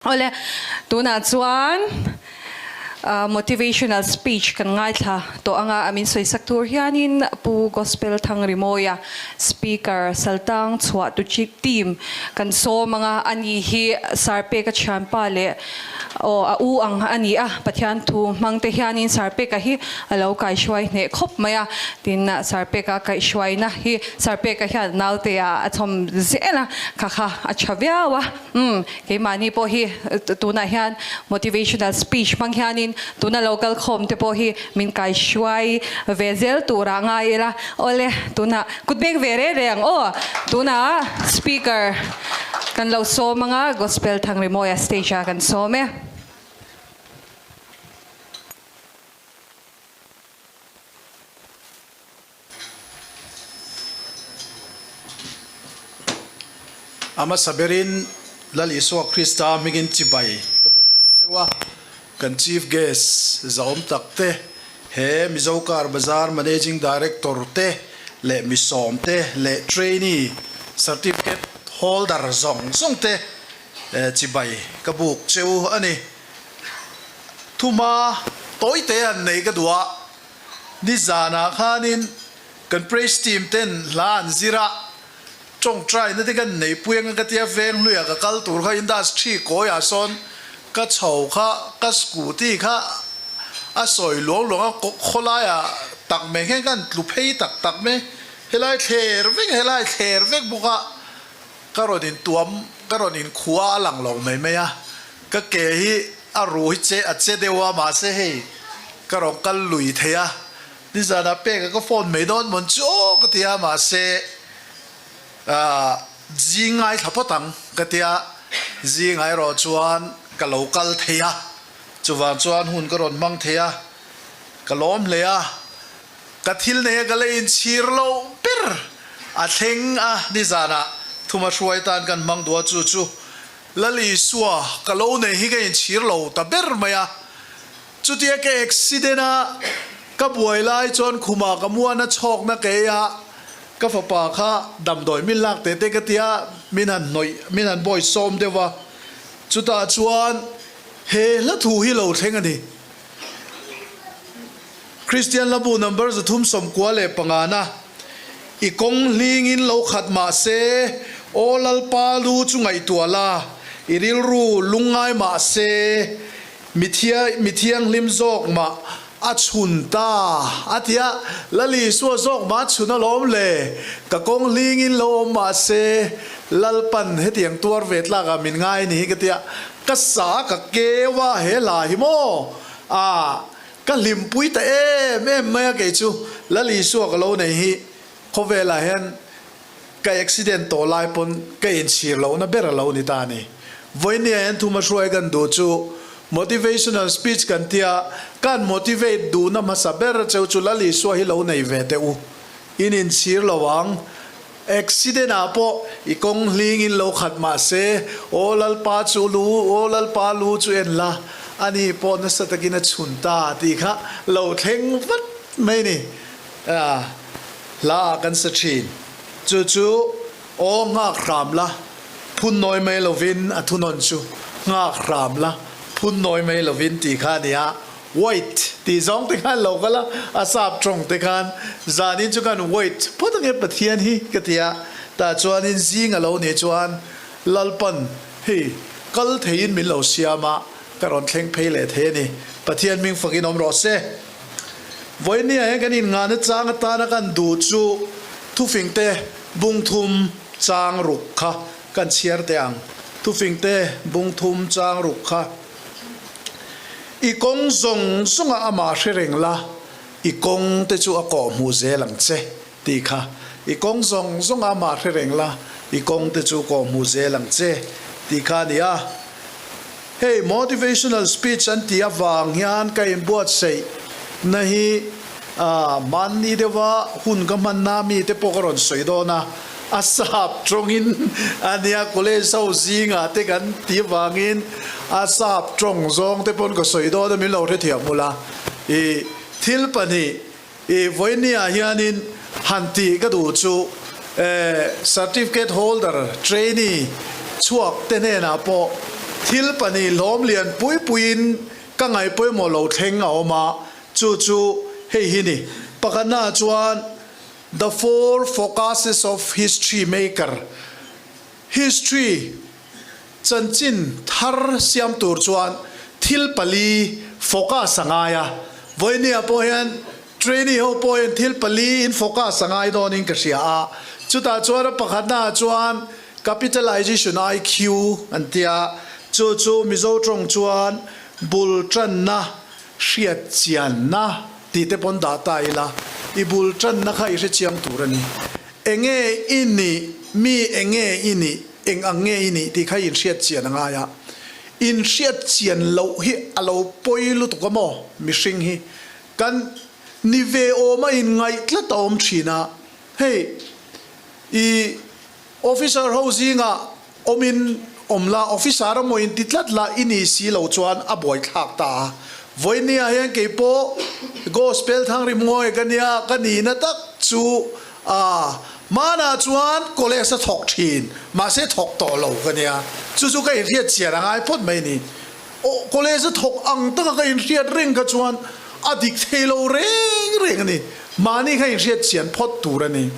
Awle, tunah chuan motivational speech kan ngaithla tawh anga a min sawisak tur hianin Pu Gospel Thangrimawia Speaker Saltang chhuah tu team kan sawm anga a ni hi Sarpeka thianpa leh aw a u ang a ni a, Pathian thu hmang te hianin Sarpeka hi a lo kaihruai hneh khawp mai a, tin Sarpeka kaihruaina hi Sarpeka hian nautea a chhawm zel a, kha kha a tha viau a. Umm, keimahni pawh hi tunah hian motivational speech hmang hianin tuna lo kal khawm te pawh hi min kaihruai ve zel turah ngai ila. Awle, tunah kut beng ve reng reng aw. Tunah speaker kan lo sawm anga Gospel Thangrimawia stage ah kan sawm e. A hmasa berin Lal Isua Krista hmingin chibai ka buk cheu a, kan Chief Guest zahawm tak te, he Mizo Car Bazar Managing Director te leh misawm te leh Trainee Certificate Holder zawng zawng te chibai ka buk cheu a ni. Thuma tawite an nei ka duh a. Nizanah khanin kan praise team ten hla an zir a, tawngtai na te kan neih pui anga ka tia veng hluiah ka kal tur kha industry kawiah sawn ka chho kha ka scooty kha a sawi luang luang a khawlaiah tak mai khan kan tlu phei tak tak mai helai thler vek helai thler vek bawk a ka rawn intuam ka rawn inkhua a lang lo mai mai a ka ke hi a ru hi che a che deuh a mahse hei ka rawn kal lui thei a, nizanah peka ka phone mai dawn mawn chu aw ka ti a mahse ah zing ngaithla phawt ang ka ti a, zingah erawh chuan ka lo kal thei a, chuvang chuan hun ka rawn hmang thei a, ka lawm hle a, ka thil nei a ka la inchhir loh ber a thleng a, nizanah thuma hruai tan kan hmang duh a chu chu Lal Isua ka lo nei hi ka inchhir lo ta ber mai a, chutia ka accident a ka buai lai chuan khumah ka muan a chhawkna ka ei a, ka fapa kha damdawi min lak teh te ka tia min han hnawih min han bawi sawm deuh a, chutah chuan he hla thu hi lo thleng a ni. Kristian Hlabu number 395 na, I kawng hlingin lo khat mah se, aw Lalpa lu chu ngaihtuah la, i rilru lungngai mah se, mi thianghlim zawk mah a chhun ta, a ti a, Lal Isua zawk mah a chhun alawm le, ka kawng hlingin lo awm mah se, Lalpan hetiang tuar ve tlakah min ngai ni hi ka ti a, ka sa ka keu a, he hla hi maw? A. Ka hlimpui ta em em mai a kei chu Lal Isua ka lo nei hi khawvelah hian ka accident tawh lai pawn ka inchhir lohna ber a lo ni ta a ni. Vawinia hian thuma hruai kan duh chu motivational speech kan tia kan motivate duhna hmasa ber cheu chu Lal Isua hi lo nei ve teh u. In inchhir lo ang. Accident ah pawh i kawng hling in lo khat mah se, Aw Lalpa chu lu, aw Lalpa lu chu en la, ani pawh nasa takin a chhun ta tih kha lo thleng vat mai ni. Hla ah kan sa thin. Chu chu aw nghak hram la, phun nawi mai lovin a thunawn chu nghak hram la, phun nawi mai lovin tih kha a ni a. Wait tih zawng te khan lo kal a, a sap tawng te khan zanin chu kan wait phawt ange Pathian hi ka ti a, tah chuanin zing a lo nih chuan Lalpan hei kal theiin min lo siam a, ka rawn thleng phei leh thei a ni. Pathian hming fakin awm rawh se. Vawinia hian kan innghahna chang atana kan duh chu thufingte bungthum chang ruk kha kan chhiar teh ang. Thufingte bungthum chang ruk kha. I kawng zawng zawngah amah hre reng la, i kawng te chu a kawh hmuh zel ang che, tih kha. I kawng zawng zawngah amah hre reng la, i kawng te chu kawh hmuh zel ang che, tih kha a ni a. Hei motivational speech an tih avang hian ka inbuatsaih na hi mahni deuha hun ka hmanna mite pawh ka rawn sawi dawn a. A sap tawngin a nia college ho zingah te kan tih vangin a sap tawng zawng te pawn ka sawi dawn a min lo hrethiam mul a. I thil pahnih i vawinia hianin han tih ka duh chu certificate holder trainee chhuak te hnenah pawh Thil pahnih hlawm lian pui puiin ka ngaih pawimawh lo thleng a awm a, chu chu hei hi ni. Pakhatnaah chuan The Four Focuses of History Maker, History chanchin thar siam tur chuan thil pali focus a ngai a, vawinia pawh hian trainee ho pawh hian thil pali in focus a ngai dawnin ka hria a, chutah chuan a pakhatnaah chuan Capitalization IQ an tia, chu chu Mizo tawng chuan bul tanna, hriat chianna tih te pawn dah ta ila, i bul tanna kha i hre chiang tur a ni. Enge i nih, mi enge i nih, eng ang nge i nih tih kha i inhriat chian a ngai a. Inhriat chian loh hi a lo pawi lutuk a maw mihring hi kan ni ve awm a inngaih tlat a awm thin a, hei i Officer ho zingah awmin awm la, officer a maw inti tlat la i ni si lo chuan a buaithlak ta a. Vawinia hian kei pawh Gospel Thangrimngawi ka nia, ka nihna tak chu a hmanah chuan college a thawk thin, mahse thawk tawh lo ka nia. Chu chu ka inhriat chian a ngai phawt mai ni. Aw, college a thawk ang taka ka inhriat reng kha chuan a dik thei lo reng reng a ni. Mahni kha inhriat chian phawt tur a ni.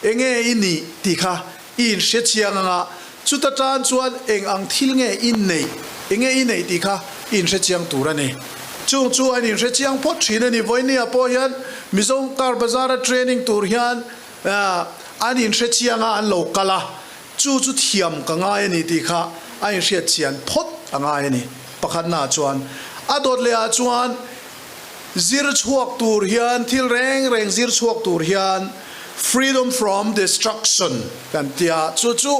Enge i nih tih kha i inhre chiang ang a, chuta tan chuan eng ang thil nge i neih, enge i neih tih kha i inhre chiang tur a ni. Chung chu an inhre chiang phawt thin a ni. Vawinia pawh hian Mizo Car Bazar a training tur hian an inhre chiang a, an lo kal a, Chu chu thiam ka ngai a ni tih kha a inhriat chian phawt a ngai a ni. Pakhatnaah chuan, a dawt lehah chuan zir chhuak tur hian, thil reng reng zir chhuak tur hian freedom from destruction kan ti a, chu chu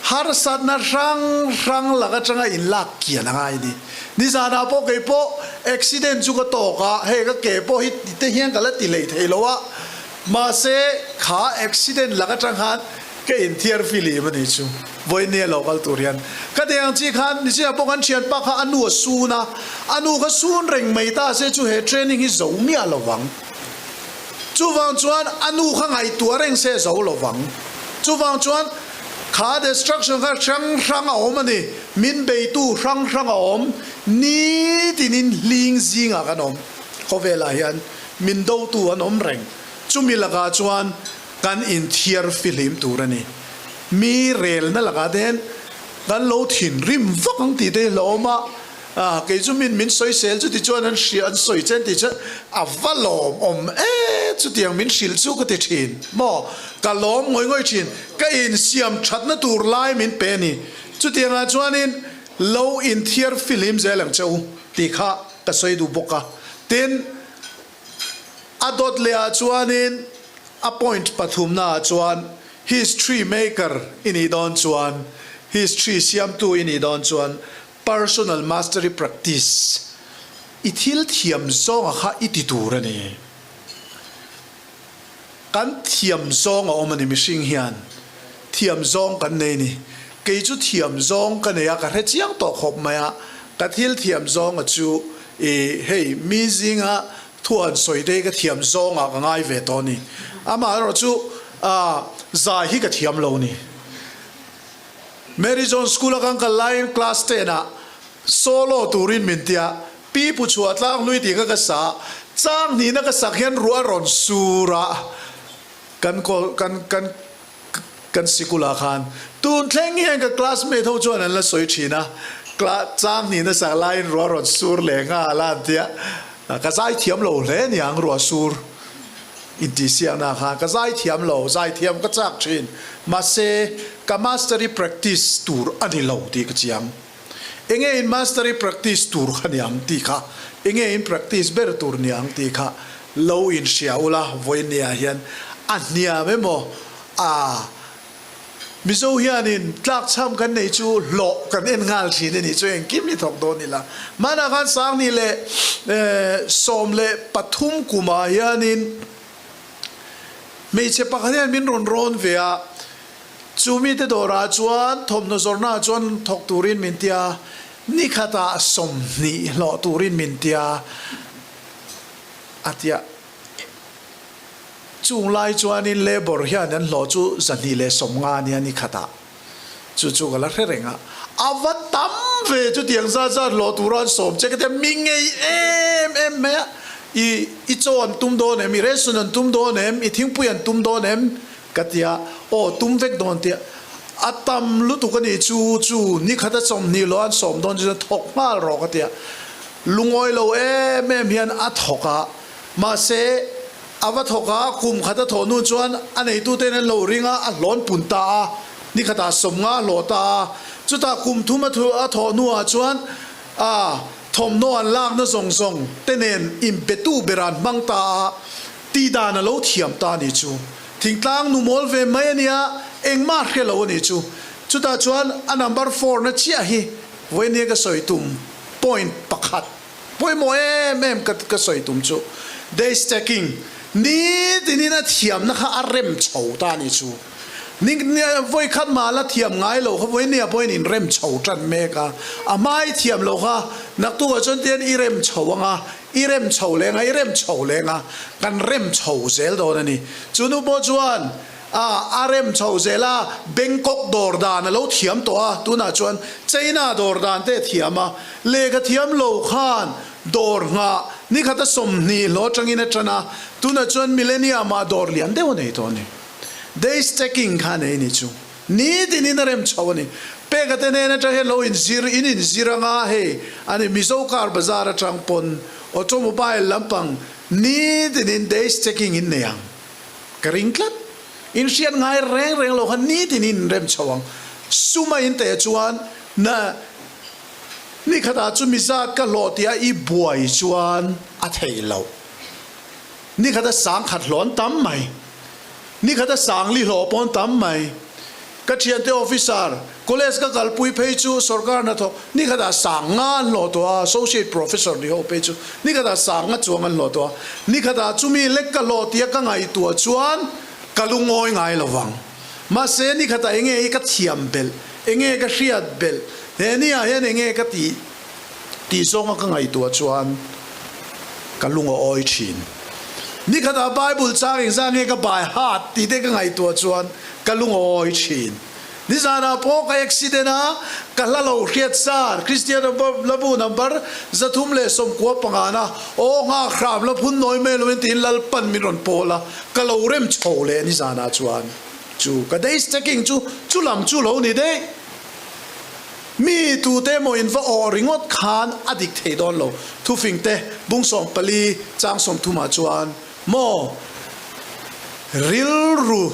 harsatna hrang hrang lak atanga inlak kian a ngai a ni. Nizanah pawh kei pawh accident chu ka tawk a, hei ka ke pawh hi tite hian ka la ti hlei thei lo a, Mahse, kha accident lak atang khan ka inthiar filim a nih chu. Vawinia lo kal tur hian ka tih ang chi khan nichina pawh kan thianpa kha a nu a sun a, a nu kha sun reng mai ta se chu he training hi zo miah lo vang. Chuvang chuan a nu kha ngaihtuah reng se zo lo vang. Chuvang chuan kha destruction kha hrang hrang a awm a ni, min beitu hrang hrang a awm, nitinin hling zingah kan awm khawvelah hian. Min dotu an awm reng. Chumi lakah chuan kan inthiar fihlim tur a ni. Mi relna lakah te hian kan lo thinrim vak ang tih te hi hlauhawm a, kei chu min min sawisel chuti chuan an hria an sawi che an tih chuan a va lawmawm e chutiang min hrilh chu ka ti thin maw? Ka lawm ngawih ngawih thin. Ka insiam thatna tur lai min pe a ni. Chutiangah chuanin lo inthiar fihlim zel ang che u tih kha ka sawi duh bawk a. Tin, a dawt leh ah chuanin a point pathumna ah chuan history maker i nih dawn chuan, history siamtu i nih dawn chuan personal mastery practice i thil thiam zawnga kha i ti tur a ni. Kan thiam zawng a awm a ni mihring hian thiam zawng kan nei ni. Kei chu thiam zawng ka nei a, ka hre chiang tawh khawp mai a, ka thil thiam zawng a chu i hei mi zinga thu han sawi te hi ka thiam zawng ah ka ngai ve tawh a ni. Amaherawh chu a zai hi ka thiam lo ni. Mary John School a kan kal laiin class ten ah solo turin min ti a, Pi Pu Chhuah tlang hlui tih kha ka sa, chang hnihna ka sak hian ruah a rawn sur a, kan kan kan kan sikul ah khan tun thleng hian ka classmate ho chuan an la sawi thin a, chang hnihna sak laiin ruah a rawn sur leh nghal a an tia, ka zai thiam lo hle niang ruah sur intihsiakna ah khan ka zai thiam lo, zai thiam ka chak thin, mahse ka mastery practice tur a ni lo tih ka chiang. Enge in mastery practice tur kha niang tih kha, enge in practice ber tur niang tih kha lo in hria ula vawinia hian a hniam emaw a Mizo hianin tlakchham kan nei chu hlawh kan en nghal thin a nih chu engkim hi thawk dawn ila. Hmanah khan Sangni leh 13 kumah hianin hmeichhe pakhat hian min rawn rawn ve a, Chu mite dawrah chuan thawmhnaw zawrhnaah chuan thawk turin min ti a, ni khatah 20 hlawh turin min ti a, a ti a. Chung lai chuanin labour hian an hlawh chu 250 a nia ni khatah. Chu chu ka la hre reng a. A va tam ve chutiang zat zat hlawh tura an sawm che ka tia mi ngei em em mai a, i i chaw an tum dawn em, i ration an tum dawn em, i thingpui an tum dawn em ka tia, aw tum vek dawn tia a tam lutuk a ni chu chu ni khata 20 hlawh an sawm dawn chu chuan thawk nghal rawh ka tia, lungawi lo em em hian a thawk a, mahse A va thawk a, kum khat a thawh hnu chuan a neituten an lo ring a, a hlawn pun ta a, ni khatah 50 a hlawh ta a. Chutah kum thum a a thawh hnuah chuan a thawmhnaw an lakna zawng zawng te nen inpetu ber an hmang ta a, tih dan a lo thiam ta a nih chu. Thingtlang nu mawl ve mai a nia, engmah hre lo a nih chu. Chutah chuan a number four na chiah hi vawinia ka sawi tum point pakhat. Pawimawh em em ka ka sawi tum chu day stacking nitinin a thiamna kha a rem chho ta a ni chu. Ni vawi khat mah la thiam ngai lo kha vawi nia pawhin in rem chho tan mek a, a hma i thiam lo kha naktukah chuan tian i rem chho anga i rem chho leng a i rem chho leng a kan rem chho zel dawn a ni. Chu nu pawh chuan A, a rem chho zel a, Bangkok dawr dan a lo thiam tawh a, tunah chuan China dawr dan te a thiam a, lehkha thiam lo khan dawr nghah nikhat a 20 hlawh atangin a tan a, tunah chuan Millennium ah dawr lian deuh a nei tawh a ni. Day stacking kha a nei ni chu. Nitinin a rem chho a ni. Peka te hnen atang hian lo inzir, in inzir anga hei a ni Mizo car bazar atang pawn automobile lampang nitinin day stacking in nei ang. Ka ring tlat. In hriat ngai reng reng lo kha nitin in rem chho ang. Sum a in teh chuan na ni khatah chu mi zat ka hlawh tia i buai chuan a theih loh. Ni khata sang khat hlawh an tam mai. Ni khata sang li hlawh pawh an tam mai. Ka thiante officer, college ka kalpui phei chu sorkar hnathawk ni khatah sang nga an hlawh tawh a, associate professor ni ho phei chu ni khatah sang nga chuang an hlawh tawh a, ni khatah chumi lek ka hlawh tia ka ngaihtuah chuan ka lungawi ngai lo vang. Mahse ni khatah enge hi ka thiam belh, enge ka hriat belh, he ni ah hian enge ka tih tih zawnga ka ngaihtuah chuan ka lung a awi thin. Ni khatah Bible chang engzah nge ka bai hat tih te ka ngaihtuah chuan ka lung a awi thin. Nizanah pawh ka accident a, ka hla lo hriat sar, Kristian labu number 395 na, aw nghak hram la phun nawi mai loin tiin Lalpan min rawn pawl a, ka lo rem chho leh nizanah chuan chu ka day stacking chu chu lam chu lo ni daih. Mi tute emaw in va awh ringawt khan a dik thei dawn lo. Thufing te bung 14 chang 30 ah chuan maw rilru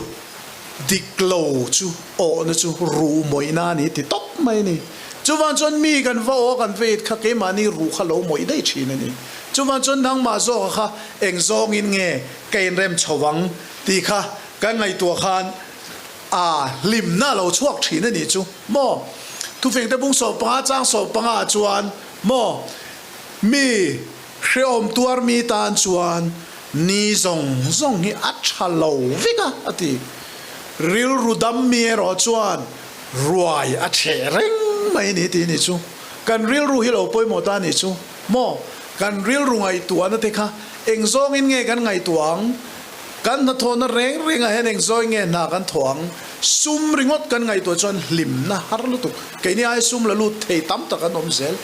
dik lo chu awhna chu ruh mawihna a ni ti tawp mai a ni. Chuvang chuan mi kan va awh kan veit kha keimahni ruh kha lo mawih daih thin a ni. Chuvang chuan nangmah zawka kha eng zawngin nge ka inrem chho ang tih kha kan ngaihtuah khan A hlimna lo chhuak thin a nih chu maw? Thufingte bung 15 chang 15 ah chuan maw mi hrehawm tuar mi tan chuan ni zawng zawng hi a tha lo vek a a ti. Rilru dam mi erawh chuan ruai a cheh reng mai a ni tih a nih chu. Kan rilru hi lo pawimawh ta a nih chu maw? Kan rilru ngaihtuahna te kha eng zawngin nge kan ngaihtuah ang? Kan hnathawhna reng rengah hian eng zawi nge hna kan thawh ang? Sum ringawt kan ngaihtuah chuan hlimna har lutuk. Keini ai sum la lut thei tam tak an awm zel.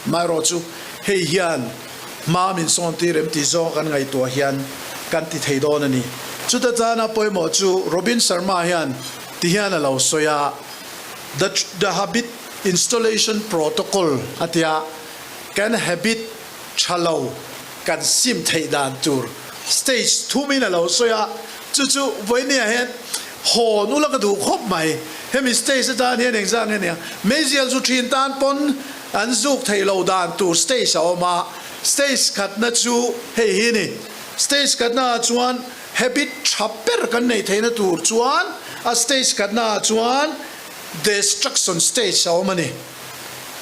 Maherawh chu hei hian hma min sawn tir em tih zawng kan ngaihtuah hian kan ti thei dawn a ni. Chuta chana pawimawh chu Robin Sharma hian ti hian a lo sawi a, The The Habit Installation Protocol a tia, kan habit tha lo kan sim theih dan tur stage thumin a lo sawi a, chu chu vawinia hian hawn ula ka duh khawp mai. Hemi stage atan hian engzah nge nia, meizial zu thin tan pawn an zuk theih lo dan tur stage a awm a, stage khatna chu hei hi ni. Stage khatna ah chuan habit tha ber kan neih theihna tur chuan a stage khatna ah chuan destruction stage a awm a ni.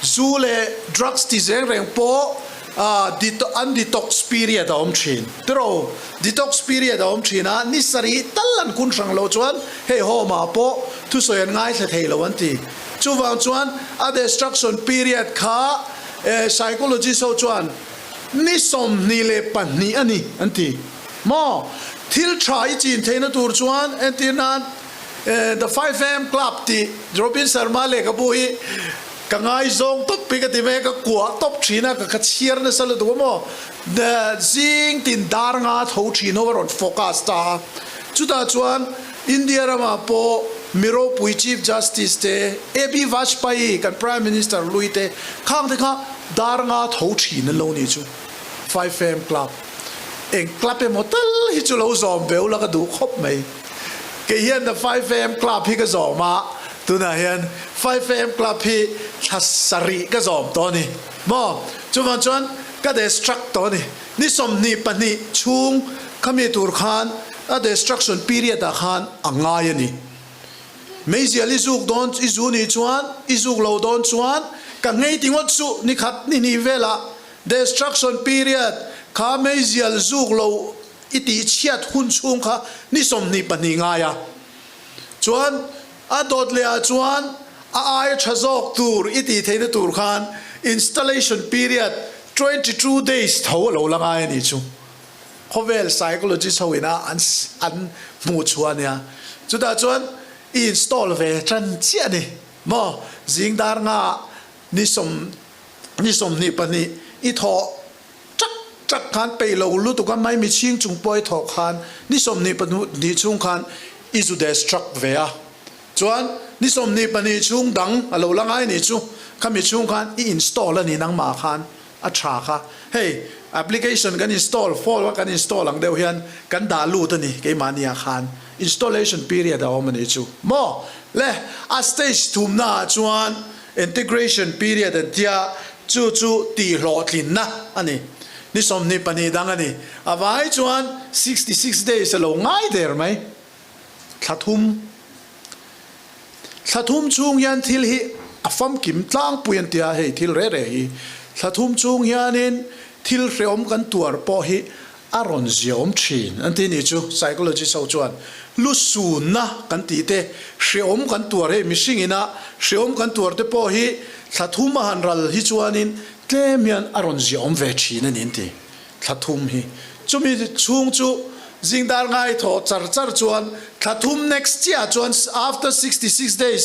Zu leh drugs ti zeng reng pawh an detox period a awm thin. Tiraw? Detox period a awm thin a, ni sarih tal an kun hrang lo chuan hei home ah pawh thusawi an ngaithla thei lo an ti. Chuvang chuan a destruction period kha psychologist ho chuan ni 22 a ni an ti. Maw? Thil tha i chin theihna tur chuan entir nan. The 5am Club tih Robin Sharma lehkhabu hi ka ngaizawng tawp hi ka ti mai a, ka kuah tawp thin a, ka chhiar nasa lutuk a maw. Zing tin dar nga tho thin ho a rawn focus ta a, chutah chuan India ramah pawh mi ropui Chief Justice te, AB Vajpayee kan Prime Minister hlui te khang te kha dar nga tho thin an lo nih chu. 5am Club eng club emaw tal hi chu lo zawm ve ula ka duh khawp mai. Kei hian the 5am Club hi ka zawm a, tunah hian 5am Club hi thla sarih ka zawm tawh a ni maw? Chuvang chuan ka destruct tawh a ni. Ni 22 chhung khami tur khan a destruction period ah khan a ngai a ni. Meizial i zuk dawn i zu nih chuan i zuk lo dawn chuan ka nghei ti ngawt suh ni khat ni hnih velah destruction period kha meizial zuk lo i tih chhiat hun chhung kha ni 22 ngai a. Chuan a dawt leh ah chuan a aia tha zawk tur i tih theihna tur khan installation period 22 days tho a lo la ngai a nih chu. Khawvel psychologist ho ina an an hmuh chhuah a nia. Chutah chuan i install ve tan chiah a ni maw? Zing dar nga ni sawm ni 22 i thawh Chak chak khan peih lo lutuk a mai michhing chung pawh i thawh khan ni 22 chhung khan i zu destruct ve a, chuan ni 22 chhung dang a lo la ngai nih chu khami chhung khan i install a ni nangmah khan a tha kha hei application kan install phone a kan install ang deuh hian kan dah lut a ni keimahni ah khan installation period a awm a nih chu maw le a stage thumna ah chuan Integration period an tia, chu chu tihhlawhtlinna a ni. Ni 22 dang a ni. A vai chuan 66 days a lo ngai der mai. Thla thum. Thla thum chhung hian thil hi a famkim tlangpui an tia, hei thil reh reh hi. Thla thum chhung hianin thil hrehawm kan tuar pawh hi A rawn ziaawm thin an ti nih chu psychologist ho chuan lu sunna kan tih te, hreawm kan tuar hei mihring ina hreawm kan tuar te pawh hi thla thum a han ral hi chuanin tlem hian a rawn ziaawm ve thin a ni an ti. Thla thum hi chumi chhung chu zing dar ngai thaw char char chuan thla thum next chiah chuan after 66 days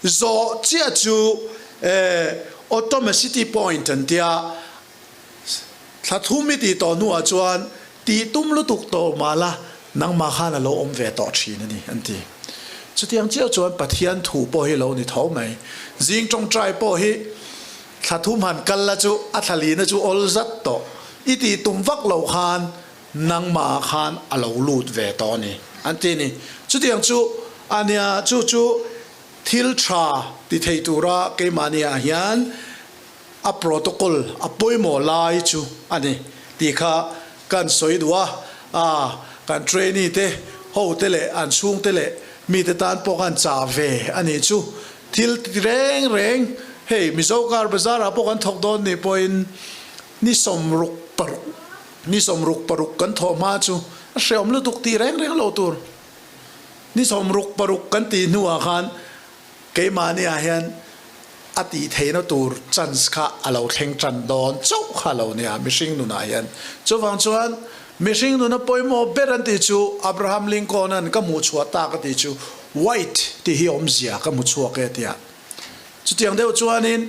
zawh chiah chu eh automacity point an tia. Thla thum i tih tawh hnuah chuan tih tum lutuk tawh mah la, nangmah khan a lo awm ve tawh thin a ni, an ti. Chutiang chiah chuan Pathian thu pawh hi lo ni tho mai. Zing tawngtai pawh hi thla thum han kal la chu a thla lina chu awl zat tawh. I tih tum vak lo khan nangmah khan a lo lut ve tawh a ni, an ti a ni. Chutiang chu a nia, chu chu thil tha ti thei tura keimahniah hian A protocol a pawimawh lai chu a ni tih kha kan sawi duh a, a kan trainee te ho te leh an chhung te leh mite tan pawh khan chah ve a nih chu. Thil ti reng reng hei Mizo car bazar ah pawh kan thawk dawn nih pawhin ni 66 ni 66 kan thawh hma chu a hreawm lutuk tih reng reng lo tur. Ni 66 kan tih hnuah khan Keimahni ah hian a tih theihna tur chance kha a lo thleng tan dawn chauh kha lo nia mihring nunah hian. Chuvang chuan mihring nuna pawimawh ber an tih chu Abraham Lincoln an ka hmuh chhuah tak a tih chu white tih hi awmzia ka hmu chhuak e tia. Chutiang deuh chuanin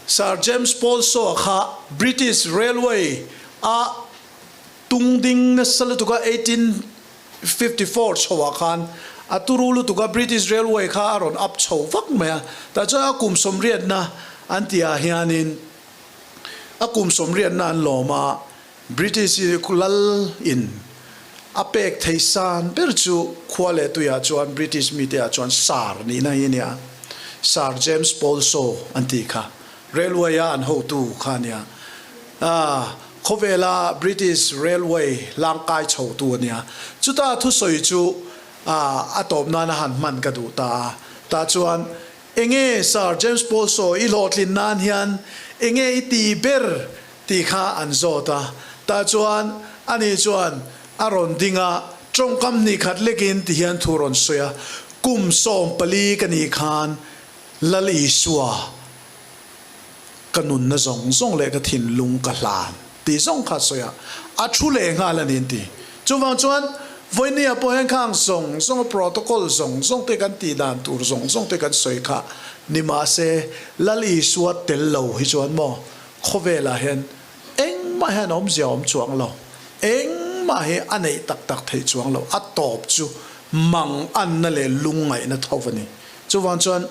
Sir James Paul Shaw kha British Railway a tung ding nasa lutuk a 1854 chhoah khan a turu lutuk a British Railway kha a rawn up chho vak mai a, tah chuan a kum sawmriatna an tih ah hianin a kum sawmriatna an lawm a, British lal in a pek thei san ber chu khua leh tuiah chuan British mite ah chuan Sir nihna hi a nia, Sir James Paul Shaw an tih kha Railway a an hotu kha a nia. Khawvela British Railway hlangkai chhotu a nia. Chuta thusawi chu a tawp nan a han hman ka duh ta a. Tah chuan, Enge Sir James Paul Shaw i hlawhtlin nan hian enge i ti ber tih kha an zawt a. Tah chuan ani chuan a rawn ding a, tawngkam hnih khat lekin ti hian thu rawn sawi a, Kum 14 ka nih khan Lal Isua ka nunna zawng zawng leh ka thinlung ka hlan tih zawng kha a sawi a, a thu leh nghal a ni an ti. Chuvang chuan Vawinia pawh hian khang zawng zawng protocol zawng zawng te kan tih dan tur zawng zawng te kan sawi kha ni mahse Lal Isua tel lo hi chuan maw khawvelah hian engmah hian awmzia awm chuang lo, engmah hi a neih tak tak theih chuang lo, a tawp chu mang anna leh lungngaihna tho a ni. Chuvang chuan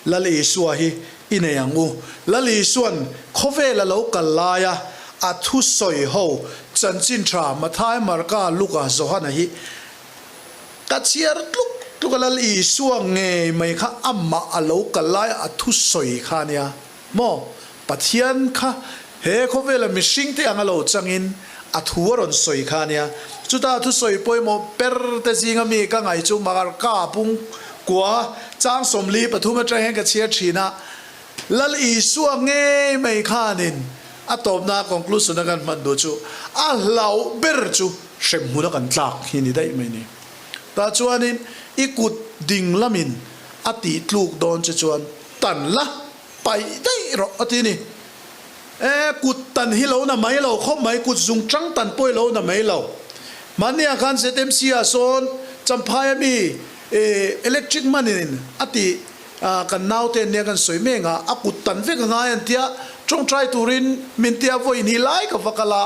Lal Isua hi i nei ang u. Lal Isua'n khawvel a lo kal laia a thusawi ho chanchin tha Mathai, Marka, Luka, Johana hi ka chhiar tluk tluk a, Lal Isua ngei mai kha amah a lo kal laia a thusawi kha a nia maw? Pathian kha he khawvela mihringte anga lo changin a thu a rawn sawi kha a nia. Chuta thusawi pawimawh ber te zinga mi ka ngaih chu Marka pung kua chang 43 atang hian ka chhiar thin a, Lal Isua ngei mai khanin a tawpna conclusion a kan hman duh chu a hlauh ber chu hremhmun a kan tlak hi ni daih mai ni. Tah chuanin i kut ding lamin a tih tluk dawn che chuan tan la. Paih daih rawh a ti ni. E, kut tan hi lo na mai lo khawp mai, kut zung tang tan pawh hi lo na mai lo. Mahnia khan ZMC ah sawn Champhai a mi e electric man in a ti a, kan naute an nia kan sawi mek a, a kut tan vek a ngai an tia, tawngtai turin min tia vawi hnih lai ka va kal a,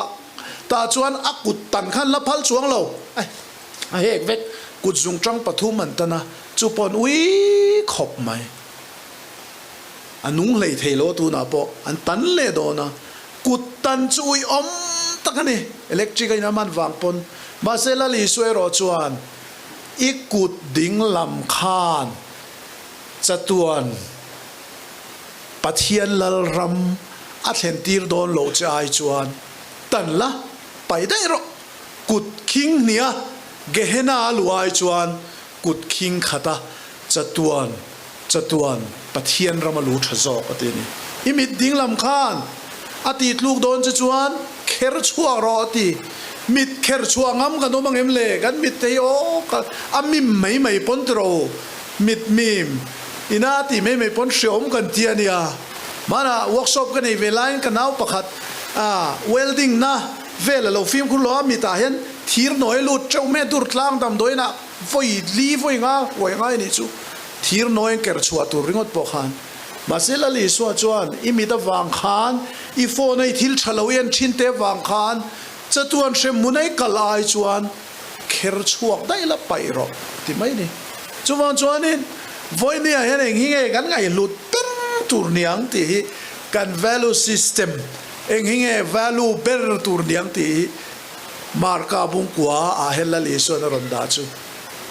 tah chuan a kut tan khan la phal chuang lo. Ai, a hek vek, kut zung tang pathum an tan a, chu pawh an ui khawp mai. A nung hlei thei lo tunah pawh an tan leh dawn a, kut tan chu ui awm tak a ni, electric a in a man vang pawn. Mahse Lal Isua erawh chuan i kut ding lam khan chatuan Pathian Lal ram a thlen tir dawn loh che ai chuan tan la paih daih rawh, kut khing hnia Gehenna a luh ai chuan kut khing khata chatuan Chatuan Pathian ram a lu tha zawk a ti a ni. I mit ding lam khan a tih tluk dawn che chuan kher chhuak rawh a ti. Mit kher chhuah ngam kan awm ang em le? Kan mit te hi aw ka a mim mai mai pawn ti rawh u. Mit mim ina a tih mai mai pawn hreawm kan ti a nia. Hmanah workshop ka nei ve laiin ka nau pakhat a welding na vel a lo fimkhur lo a, mitah hian thir nawi lut teuh mai a dur tlang damdawiinah vawi li vawi nga huai ngai a nih chu. Thir nawi ker chhuah tur ringawt pawh khan. Mahse Lal Isua chuan i mit avang khan, i phone a i thil tha lo i en thin te avang khan chatuan hremhmun a i kal ai chuan kher chhuak daih la paih rawh ti mai ni. Chuvang chuanin vawinia hian eng hi nge kan ngaihhlut ber tur niang tih hi kan value system, eng hi nge value ber tur niang tih hi Marka bungkua ah hian Lal Isuan a rawn dah chu.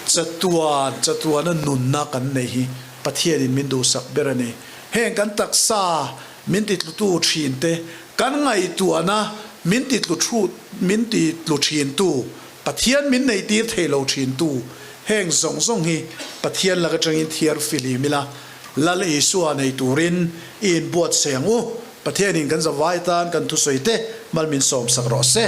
Chatuan, chatuana nunna kan nei hi Pathianin min duhsak ber a ni. Heng kan taksa min titlutu thinte, kan ngaihtuahna min titlu thu, min titlu thintu, Pathian min neihtir thei lo thintu, heng zawng zawng hi Pathian lak atangin thiar filim ila, Lal Isua nei turin i inbuatsaih ang u. Pathianin kan zavai tan kan thusawi te mal min sawmsak rawh se.